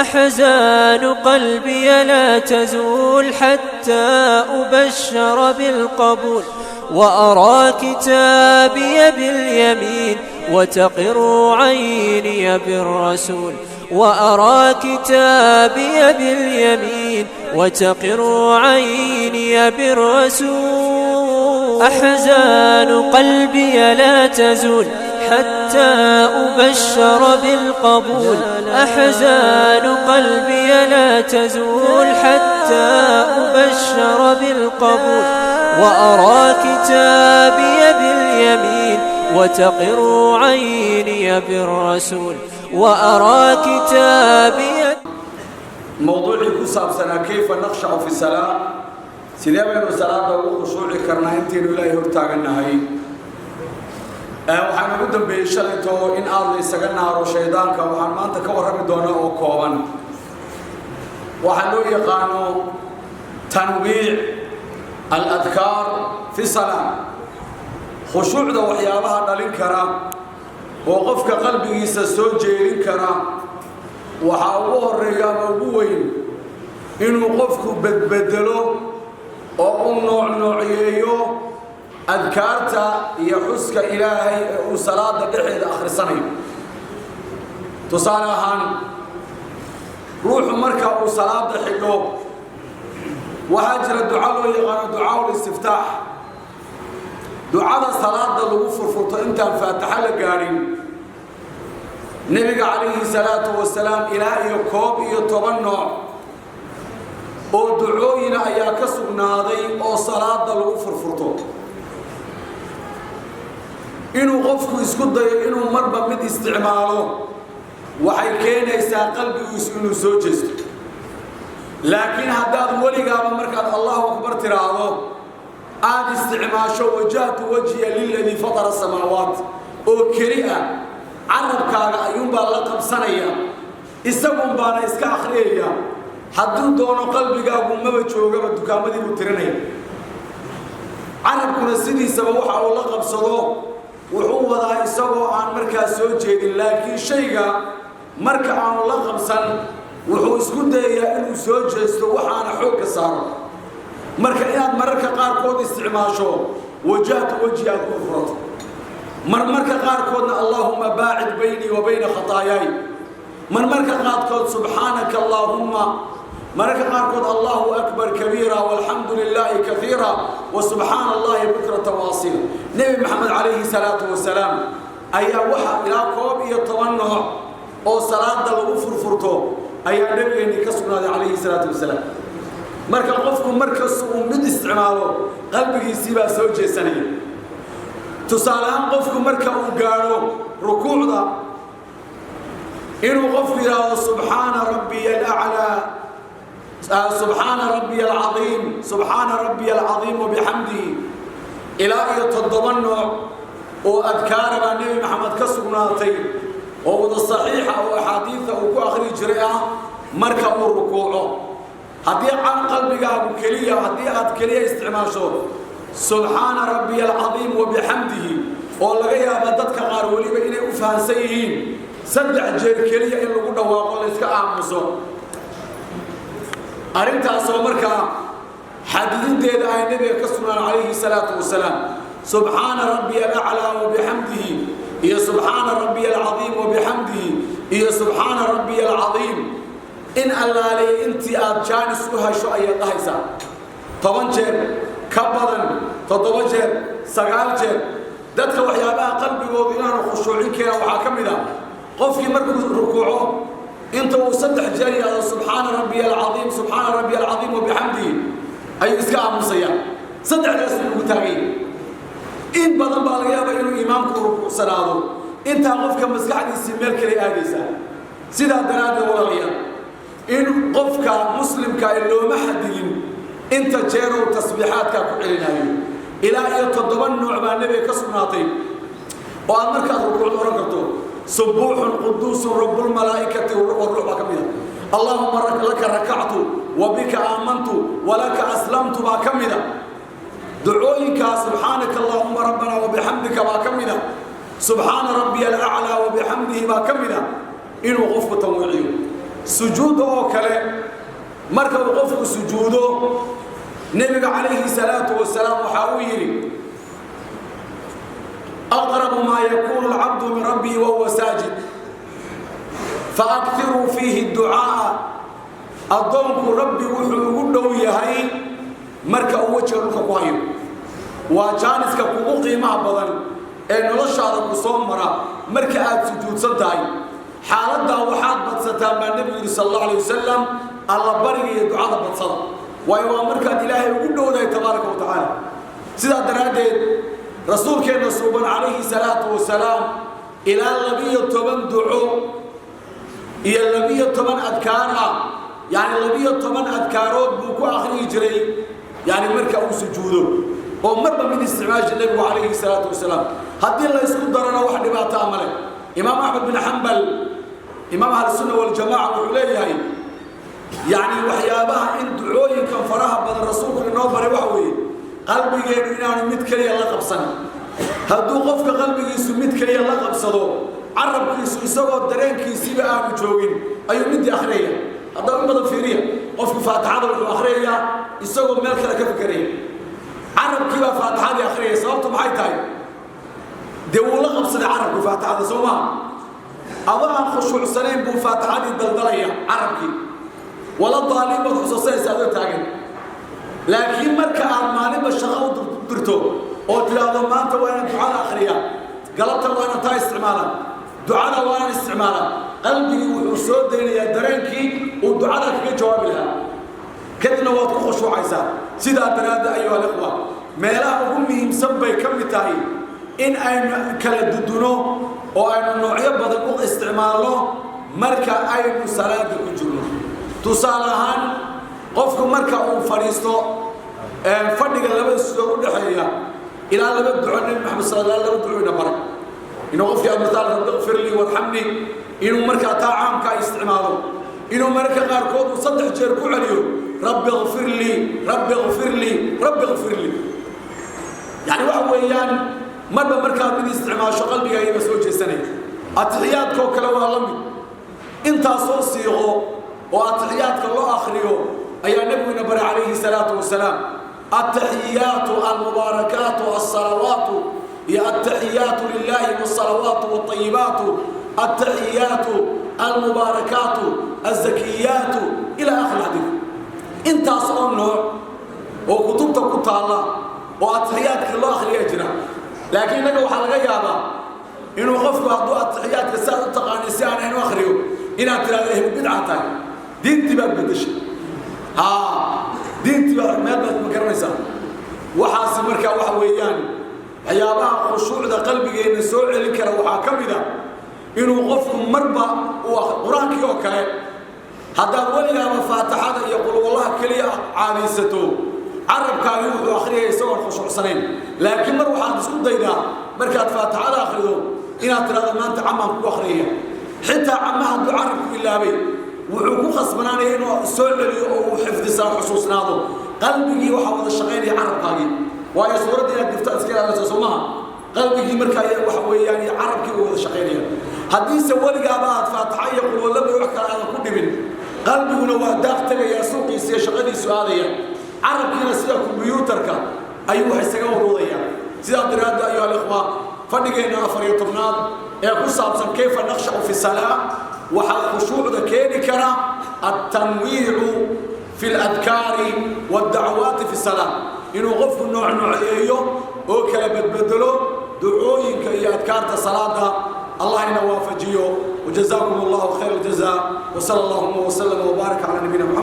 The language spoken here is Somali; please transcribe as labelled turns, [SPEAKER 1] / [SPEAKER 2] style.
[SPEAKER 1] أحزان قلبي لا تزول حتى أبشر بالقبول، وأرى كتابي باليمين وتقر عيني بالرسول، وأرى كتابي باليمين وتقر عيني بالرسول. أحزان قلبي لا تزول حتى أبشر بالقبول، أحزان قلبي لا تزول حتى أبشر بالقبول، وأرى كتابي باليمين وتقر عيني بالرسول، وأرى كتابي.
[SPEAKER 2] Mowduucii ku saabsanaa كيف نخشع في الصلاة, sidee baynu salaada ugu khushuuci karnaa intaynu Ilaahay hortaagannahay? Waxaan ugu dambeeyey shalayto in aada la isaga naaro shaydaanka. Waxaan maanta ka warrami doonaa oo kooban waxaa loo yaqaano تنويع الأذكار في الصلاة, khushuucda waxyaabaha dhalin kara oo qofka qalbigiisa soo jeedin kara. Waxaa ugu horeeya ama ugu weyn inuu qofku bedbedelo oo u noocnoocyeeyo adkaarta iyo xuska Ilaahay ee uu salaada dhexeeda akhrisanayo. Tusaale ahaan, ruuxu marka uu salaada xidho, waxaa jira duco loo yaqaano دعاء الاستفتاح, ducada salaada lagu furfurto intaan Faataxa la gaadhin. Nebiga calayhi salaatu wasalaam ilaa iyo 11 nooc oo ducooyina ayaa ka sugnaaday oo salaada lagu furfurto. Inuu qofku isku dayo inuu marba mid isticmaalo waxay keenaysaa qalbigiisu inuu soo jeesto. Laakiin haddaad weligaaba markaad "Allahu akbar" tiraahdo aada isticmaasho "وجهت وجهي للذي فطر السماوات" oo keli ah, carabkaaga ayuunbaa la qabsanaya, isagun baana iska akhriyaya. Hadduu doono qalbigaagu maba joogaba, dukaamadii buu tirinaya. Carabkuna sidiisaba waxa uu la qabsado wuxuu wadaa isagoo aan markaas soo jeedin, laakiin shayga marka aanu la qabsan wuxuu isku dayayaa inuu soo jeesto, waxaana xoogga saaro. Marka inaad mararka qaarkood isticmaasho "وجهت وجهي" aad ku furato, marmarka qaarkoodna "اللهم باعد بيني وبين خطاياي", marmarka qaarkood "سبحانك اللهم", mararka qaarkood "الله أكبر كبيرا والحمد لله كثيرا وسبحان الله بكرة وأصيلا". Nebi Maxamed calayhi salaatu wasalaam ayaa waxa ilaa 11 nooc oo salaada lagu furfurto ayaa nabigeennii ka sugnaaday calayhi salaatu wasalaam. Marka qofku markasta uu mid isticmaalo, qalbigiisii baa soo jeesanaya. Tusaale ahaan, qofku marka uu gaadho rukuucda, inuu qofku yidhaahdo "سبحان ربي الأعلى, سبحان ربي العظيم, سبحان ربي العظيم وبحمده", ilaa iyo toddoba nooc oo adkaara baa Nebi Maxamed ka sugnaatay oo wada saxiixa oo axaadiidta uu ku akhriyi jiray ah marka uu rukuuco. Haddii qalbigaagu keliya, haddii aad keliya isticmaasho "سبحان ربي العظيم وبحمده", oo laga yaaba dadka qaar weliba inay u fahansan yihiin saddex jeer keliya in lagu dhawaaqo, la iska aamuso, arrintaasoo markaa xadidideeda ay nabiga ka sugnaan calayhi salaatu wasalaam, "سبحان ربي الأعلى وبحمده" iyo "سبحان ربي العظيم وبحمده" iyo "سبحان ربي العظيم", in allaaliya intii aad jaanis u hesho ayaad dhahaysaa, 10 jeer ka badan, toddoba jeer, sagaal jeer. Dadka waxyaabaha qalbigoodu inaanu khushuucin keena waxaa ka mid ah qofkii markuu rukuuco, inta uu saddex jeer yidhahdo "سبحان ربي العظيم, سبحان ربي العظيم وبحمده", ayuu iska aamusayaa. Saddexdaas buu ugu taagay. In badan baa laga yaabaa inuu imaamku rukuucsanaado, intaa qofka maskaxdiisii meel kale aadaysaa. Sidaa daraaddeed, walaalayaal, in qofka muslimka looma xadidin inta jeerow tasbiixaadkaa ku celinayo. Ilaa iyo toddoba nooc baa nebiga ka sugnaatay oo aad markaad rukuucda ohan karto. "سبوح قدوس رب الملائكة والروح" baa ka mid a, "اللهم لك ركعت وبك آمنت ولك أسلمت" baa ka mida, ducooyinkaa "سبحانك اللهم ربنا وبحمدك" baa ka mida, "سبحان ربي الأعلى وبحمده" baa ka mida. Inuu qofku tanwiiciyo. Sujuudda oo kale, marka uu qofku sujuudo, nebiga calayhi salaatu wasalaam waxaa uu yidhi: "أقرب ما يكون العبد من ربه وهو ساجد، فأكثروا فيه الدعاء." Addoonku Rabbi wuxuu ugu dhow yahay marka uu wejiga dhulka ku hayo. Waa jaaniska kugu qiimaha badan ee noloshaada ku soo mara marka aad sujuudsan tahay. Xaaladdaa waxaad badsataan, baa nebigu yidhi sal allahu alay wasalam, alla bariga iyo ducada badsada, waayo waa markaad Ilaahay ugu dhowdahay tabaaraka wa tacaala. Sidaa daraaddeed rasuulkeenna suuban calayhi salaatu wasalaam ilaa 12 duco iyo 12 adkaar ah, yacni 12 adkaarood buu ku akhriyi jiray, yani marka uu sujuudo, oo marba mid isticmaasha nebigu calayhi salaatu wasalaam. Haddii la isku darana wax dhibaato a male. Imaam Axmed bin Xambal, imaam Ahlusunna Waljamaca, wuxuu leeyahay, yacni waxyaabaha in ducooyinkan faraha badan rasuulku inoo baray waxa weeye qalbigeennu inaanu mid keliya la qabsan. Hadduu qofka qalbigiisu mid keliya la qabsado, carabkiisu isagoo dareenkiisiiba aanu joogin ayuu midii akhriyaya. Haddaba in badan fiiriya, qofku Faatixada wuxuu akhriyayaa isagoo meel kale ka fikeraya, carabkiibaa Faatixadii akhriyaya. Sababtu maxay tahay? Dee wuu la qabsaday carabku Faatixada, soo maha? Ado aan khushuucsanayn buu Faatixadii daldalaya carabkii, wala daaliin baad xusuusanaysa adoo taagan. Laakiin marka aad maalinba shaqo u dirto oo tidhaahdo maanta waa inaan ducada akhriya, galabta waa inaan taa isticmaala, ducada waa inaan isticmaala, qalbigii wuxuu soo daynayaa dareenkii uu ducada kaga jawaabi lahaa, kadibna waad ku khushuucaysaa. Sidaa daraaddeed, ayuha alikhwa, meelaha ugu muhiimsan bay ka mid tahay in aynu kala duduno oo aynu noocyo badan u isticmaalno marka aynu salaada ku jirno. Tusaale ahaan, qofku marka uu fadhiisto fadhiga labada sujood u dhexeeya, ilaa laba duco Nebi Maxamed sal laba duco ina baray, inuu qofkii amitaal "رب اغفر لي وارحمني", inuu markaa taa caamka isticmaalo, inuu mararka qaarkood uu saddex jeer ku celiyo "رب اغفر لي، رب اغفر لي، رب اغفر لي". Yani waxa weeyaan, marba markaad mid isticmaasho qalbiga ayaba soo jeesanaya. Atixiyaadkoo kale waa la mid. Intaasoo siiqo oo atixiyaadka loo akhriyo ayaa nebigu ina baray calayhi salaatu wasalaam: التحيات المباركات الصلوات iyo التحيات لله والصلوات والطيبات، التحيات المباركات الزكيات، إلى آخر الحديث. Intaas oo nooc oo kutubta ku taalla oo atixiyaadkii loo akhriyaa jira. Laakiin innaga waxaa laga yaabaa inuu qofku hadduu atixiyaadka si aad u taqaanay si aan ahayn u akhriyo, inaad tidhahdo ehlu bidca tahay, diintii baad bedeshay, ha, diintii baad meel baad ma garanaysaa. Waxaasi markaa waxa weeyaan waxyaabaha khushuucda qalbigeenna soo celin kara. Waxaa ka mid a inuu qofku marba uu qur-aankii oo kale, haddaad weligaaba Faatixada iyo qulwallaha keliya caadaysato, carabkaagii wuxuu akhriyaya isagoon khushuucsanayn. Laakiin mar waxaad isku daydaa markaad Faatixada akhrido inaad tidhahdo maanta camaan ku akhriyaya. Xitaa cama hadduu carabku ilaabay, wuxuu ku khasbanaanaya inuu soo celiyo oo uu xifdisaa, xusuusnaado. Qalbigii waxaa wada shaqaynaya carabkaagii, waayo suuradda inaad gifto iska ilaalinaysa, soo maha? Qalbigii markaa waxa weeyaan iyo carabkii uu wada shaqaynaya. Haddiise weligaaba aad Faatixa iyo qulwallaba wax kale aadan ku dhibin, qalbiguna waa daaq tegayaa, suuqiisa iyo shaqadiisu aadaya, carabkiina sida kombiyuutarka ayuu wax isaga wadwadaya. Sidaa daraaddeed, ayuha alikhwa, fadhigeenna 14aad ee ku saabsan كيف نخشع في الصلاة, waxaa khushuucda keeni kara التنويع في الأذكار والدعوات في الصلاة, inuu qofku nooc nooceeyo oo kala badbedelo ducooyinka iyo adkaarta salaada. Allah ina waafajiyo. وجزاكم الله خير الجزاء، وصلى اللهم وسلم وبارك على نبينا محمد.